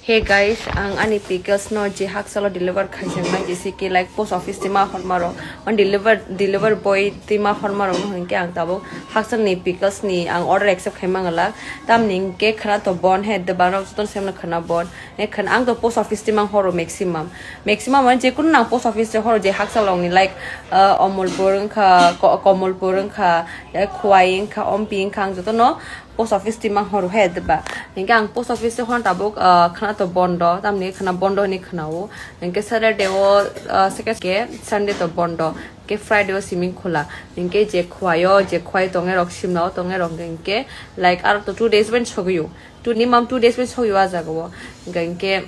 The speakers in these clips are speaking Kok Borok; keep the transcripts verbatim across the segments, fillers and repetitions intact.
Hey guys, ang ani pickles no je haksalo deliver khaijaknai, jese ki like post office tima hormarok, on deliver deliver boy tima hormarok no hwnkhe ang tabuk haksalni pickles ni ang order accept khai mangala. Tamni hwnkhe khwna to bon he, deba rok jotono semno khwna bon. He khwna ang to post office tima horo maximum. Maximum mane jekunu nang post office te horo je haksalokni like, uh, Omolpur wngkha, Ko-, Komolpur wngkha, eh, Khwai wngkha, Ompi wngkha, ang jotono post office tima horo he deba. Hingke ang post office te hon tabuk, ah, khwna to bondo, tamni khwna bondo hinwi khwnao. Hingke Saturday o, ah, second ke Sunday to bondo. Hingke Friday o swimming khula. Hingke je Khwai o, je Khwai tongnai rok, Simna o tongnai rok hingke, like, aro to two days ben sogwi o. Two, minimum two days ben sogwi o ah jaga o. Hingke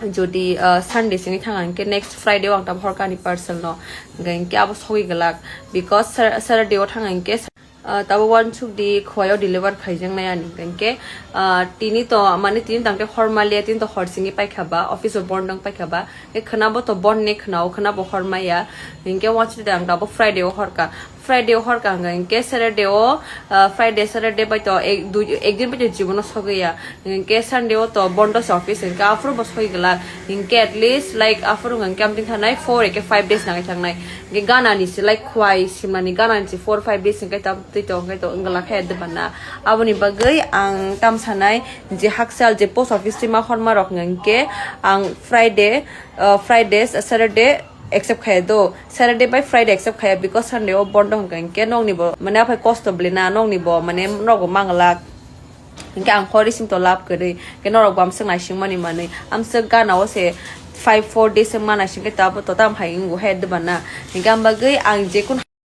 jodi, ah, Sunday simi thang hingke next Friday o ang tabuk horka ani parcel no. Hingke abo sogwi glak. Because Sar-, Saturday o thang hingke Ah, tabo uansuk di Khwai o deliver khaijaknai ani hingke, ah, tini to, mane tini tangte hor maliya, tini to hor singwi paikha ba, office o bondo wng paikha ba, e khwnabo to bon ne khwnao, khwnabo hor maya, hingke uansuk di ang tabo Friday o horka, Friday o horka hingke Saturday o, ah, Friday, Saturday bai to ek, dui, ek din bai to jibono sogwi ya. Hingke Sunday o to bondo se office, hingke aphuru bo soi glak. Hingke at least, like, aphuru hingke amtwing thanai four eke five days nangwi thangnai. Hingke gana ni se, like, Khwai Simna ni gana ni se four five days hingke tam twi to hingke to wng glak khe deba na. Aboni bagwi ang tam sanai je haksal je post office tima horma rok hingke ang Friday, uh, Friday, Saturday accept khaya do. Saturday bai Friday accept khaya because Sunday o bondo hingke nokni bo mane aphai kosto bwlwi na nokni bo mane nok bo manglak. Hingke ang hori sim to lab kwrwi. Hingke norok bo amswk naisingmani manwi. Amswk gana o se five, four days wng ma naising khe tabo to tam hai wngo he deba na. Hingke ang bagwi ang jekun